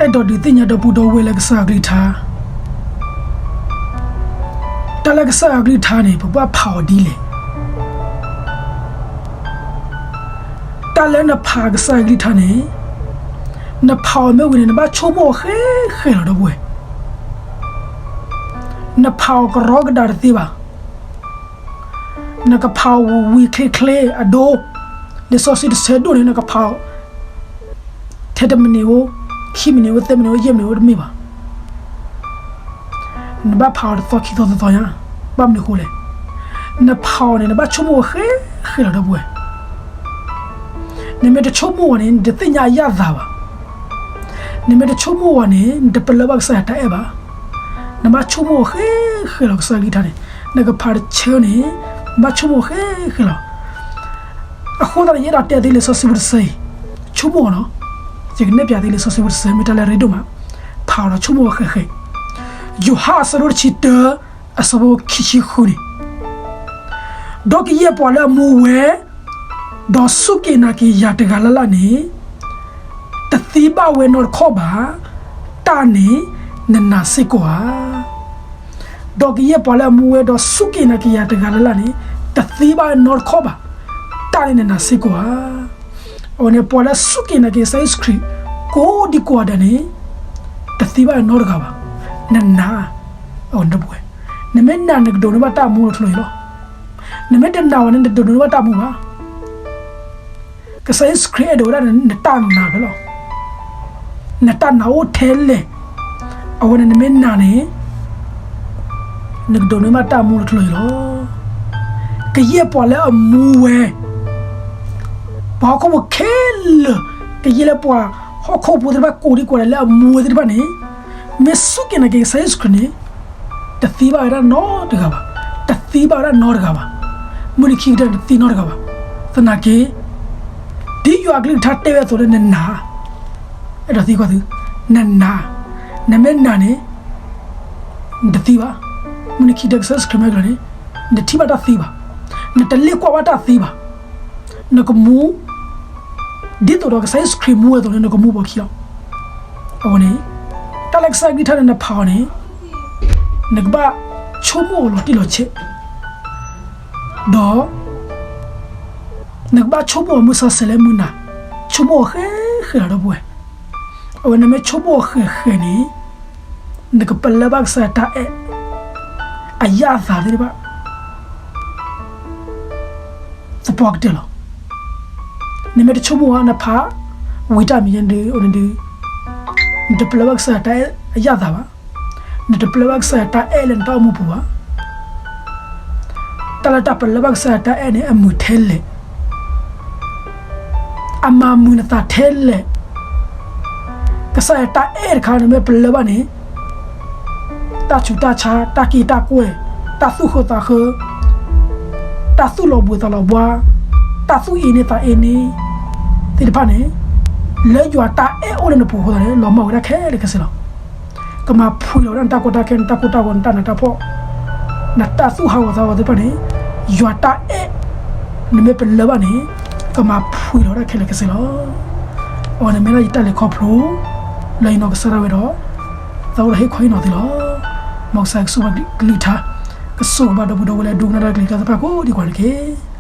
အဲၣ်ဒိးဒုးသ့ၣ်ညါဒီပုၢ်ဒီဝဲၢ်လၢကစၢ်ယွၤကလုၢ်ကထါ, တၢ်လၢကစၢ်ယွၤကလုၢ်ကထါန့ၣ် ပဘၣ်ဖးအီၤဒ်လဲၣ်. တၢ်လၢနဖးကစၢ်ယွၤကလုၢ်ကထါန့ၣ်, နဖးအီၤမ့ၢ်ဝံၤန့ၣ် နဘၣ်ဆိကမိၣ်အီၤဃဲဃဲလီၤ ဒီပုၢ်ဝဲၢ်. နဖးအီၤကရီကဒါတသ့ဘၣ်. နကဖးအီၤဝံၤချ့ချ့အဒိ, လံာ်စီဆှံတဆၢဒိၣ်န့ၣ် နကဖးအီၤ ထဲတမံးနံးဧိၤ, ခံမံးနံးဧိၤ, သၢမံးနံးဧိၤ, ယဲၢ်မံးနံးဧိၤ တမ့ၢ်ဘၣ်. နဘၣ်ဖးအီၤတသီခံသီသီသီညါ, ဘၣ်မနုၤအဃိလဲၣ်. နဖးအီၤန့ၣ် နဘၣ်ဆိကမိၣ်အီၤဃဲဃဲလီၤ ဒီပုၢ်ဝဲၢ်. နမ့ၢ်တဆိကမိၣ်အီၤန့ၣ် နတသ့ၣ်ညါအရသာဘၣ်. နမ့ၢ်တဆိကမိၣ်အီၤန့ၣ် နတပလၢဘၣ်ကစၢ်ယွၤတၢ်အဲၣ်ဘၣ်. နဘၣ်ဆိကမိၣ်အီၤဃဲဃဲလီၤ ကစၢ်ယွၤကလုၢ်ကထါန့ၣ်, နကဖးတဆၢန့ၣ် နဘၣ်ဆိကမိၣ်အီၤဃဲဃဲလီၤ. အဃိသတးန့ၣ် ယအဲၣ်ဒိးတဲသုလံာ်စီဆှံဖိတဆၢအံၤ, ဆိကမိၣ်အီၤနီၤ. ယကနဲၣ်ဖျါသုလံာ်စီဆှံဖိတဆၢ မ့ၢ်တၢ်လၢအရ့ဒိၣ်မး, ဖးအီၤဒီးဆိကမိၣ်အီၤဃဲဃဲ. ယိၤဟၣ်အဆၢဒိၣ်တဆံတၢ အဆၢဖိခံဆံဃုန့ၣ်, ဒီးကယဲၢ်ပှၤလၢအမူဝဲ ဒီးစူၢ်က့ၤနာ်က့ၤယၤတဂၤလၢ်လၢ်န့ၣ် တသံဘၣ်ဝဲနီတခီၣ်ဘၣ်, တၢ်န့ၣ်နနာ်စ့ၢ်ကီးဧါ. ဒီးကယဲၢ်ပှၤလၢအမူဝဲဒီးစူၢ်က့ၤနာ်က့ၤယၤတဂၤလၢ်လၢ်န့ၣ် တသံဘၣ်နီတခီၣ်ဘၣ်, တၢ်န့ၣ်နနာ်စ့ၢ်ကီးဧါ. အဝဲန့ၣ် ပှၤလၢအစူၢ်က့ၤနာ်က့ၤကစၢ်ယ့ၣ်ၡူးခရံာ် ကိးဒံကိးဂၤဒဲးန့ၣ် တသံဘၣ်နီတဂၤဘၣ်, နနာ်, အဝဲန့ၣ် ဒီပုၢ်ဝဲၢ်, နမ့ၢ်နာ်နကဒိးန့ၢ်ဘၣ်တၢ်မူလၢထူလၢယိာ်လီၤ. နမ့ၢ်တနာ်ဘၣ်န့ၣ် နတဒိးန့ၢ်ဘၣ်တၢ်မူဘၣ်. ကစၢ်ယ့ၣ်ၡူးခရံာ်အဲၣ်ဒိးဝဲဒၣ်နတၢ်နာ်ဖဲလီၤ. နတၢ်နာ်အိၣ်ထဲလဲၣ်. အဝဲန့ၣ်နမ့ၢ်နာ်န့ၣ် နကဒိးန့ၢ်ဘၣ်တၢ်မူလၢထူလၢယိာ်လီၤ. ကယဲၢ်ပှၤလၢအမူဝဲ, ပှၤဟီၣ်ခိၣ်ဖိခဲလၢာ်, ကယဲၢ်လၢပှၤဟီၣ်ခိၣ်ဖိသ့ၣ်တဖၣ် ကိးဒံကိးဂၤဒဲးလၢအမူဝဲသ့ၣ်တဖၣ်န့ၣ်, မ့ၢ်စူၢ်က့ၤနာ်က့ၤကစၢ်ယ့ၣ်ၡူးခရံာ်န့ၣ် တသံဘၣ်ဝဲဒၣ်နီတဂၤဘၣ်, တသံဘၣ်ဝဲဒၣ်နီတဂၤဘၣ်, မုၢ်နံၤခံကတၢၢ်န့ၣ် တသံနီတဂၤဘၣ်. သနာ်က့ ဒ်ယွၤအကလုၢ်ကထါတဲဝဲအသိးလၢနနာ်, အဲၣ်ဒိးသံကွၢ်သု, နနာ်, နမ့ၢ်နာ်န့ၣ် နတသံဘၣ်. မုၢ်နံၤခံကတၢၢ် ကစၢ်ယ့ၣ်ၡူးခရံာ်မ့ၢ်ကလီၤန့ၣ် နတထံၣ်ဘၣ်တၢ်သံဘၣ်, နတလ့ၣ်ကွၢ်ဘၣ်တၢ်သံဘၣ်, နကမူ ဒ်သိးဒီးကစၢ်ယ့ၣ်ၡူးခရံာ်မူဝဲအသိးန့ၣ် နကမူပိာ်ခံလီၤ. အဝဲန့ၣ် တၢ်လၢကစၢ်ယွၤကလုၢ်ကထါန့ၣ် နဖးအီၤန့ၣ် နကဘၣ်ဆိကမိၣ်အီၤလီၤတံၢ်လီၤဆဲး, ဒီး နကဘၣ်ဆိကမိၣ်အီၤမုၢ်ဆါဆဲးလၢမုၢ်နၤ, ဆိကမိၣ်အီၤဃဲဃဲလီၤ ဒီပုၢ်ဝဲၢ်. အဝဲနမ့ၢ်ဆိကမိၣ်အီၤဃဲဃဲန့ၣ် နကပလၢဘၣ်ကစၢ်ယွၤတၢ်အဲၣ် အယၣ်အသးသ့ၣ်တဖၣ် သပှၢ်ကတၢၢ်လီၤ. နမ့ၢ်တဆိကမိၣ်ဘၣ် နဖးဝံၤတၢ်မံၤညါဒုး အဝဲန့ၣ်ဒုး နတပလၢဘၣ်ကစၢ်ယွၤတၢ်အဲၣ်အယၣ်အသးဘၣ်. နတပလၢဘၣ်ကစၢ်ယွၤတၢ်အဲၣ်လၢနတၢ်အိၣ်မူပူၤဘၣ်. တၢ်လၢတၢ်ပလၢဘၣ်ကစၢ်ယွၤတၢ်အဲၣ်န့ၣ် အမုာ်ထဲလဲၣ်. အမၤမုာ်နသးထဲလဲၣ်. ကစၢ်ယွၤတၢ်အဲၣ်တခါ နမ့ၢ်ပလၢဘၣ်န့ၣ် တၢ်ဆူးတၢ်ဆါ, တၢ်က့ၢ်တၢ်ကွဲၢ်, တၢ်သူၣ်ဃၢသးဃၢ, တၢ်သူၣ်လီၤဘှံးသးလီၤဘှါ, တၢ်သူၣ်အ့န့ၢ်သးအ့န့ၢ် သ့ၣ်တဖၣ်န့ၣ်, လၢယွၤတၢ်အဲၣ်အိၣ်လၢနပူၤအဃိသတးန့ၣ် လီၤမၢ်ဝဲဒၣ်ခဲလၢာ်ခဲဆ့လီၤ. ကမၤဖှံလီၤဝဲဒၣ်နတၢ်ကီတၢ်ခဲ, နတၢ်ကိၢ်တၢ်ဂီၤ, နတၢ်နးတၢ်ဖှီၣ်, နတၢ်သူၣ်ဟးဂီၤသးဟးဂီၤသ့ၣ်တဖၣ်န့ၣ်, ယွၤတၢ်အဲၣ် နမ့ၢ်ပလၢဘၣ်န့ၣ် ကမၤဖှံလီၤဝဲဒၣ်ခဲလၢာ်ခဲဆ့လီၤ. အဝဲန့ၣ်မ့ၢ်ဒၣ်ယတၢ်လဲၤခီဖျိ လၢယနီၢ်ကစၢ်ဒၣ်ဝဲဒီး သးအိၣ်ဒီးဟ့ၣ်ခီဟ့ၣ်နီၤသုလီၤ. မ်ကစၢ်ယွၤကဆိၣ်ဂ့ၤကလုၢ်ကထါ, ကဆိၣ်ဂ့ၤဘၣ်ဒီပုၢ်ဒီဝဲၢ်လၢအဒိကနၣ်တၢ်ကလုၢ်ကထါသ့ၣ်တဖၣ်ကိးဒံးကွၢ်န့ၣ်တက့ၢ်.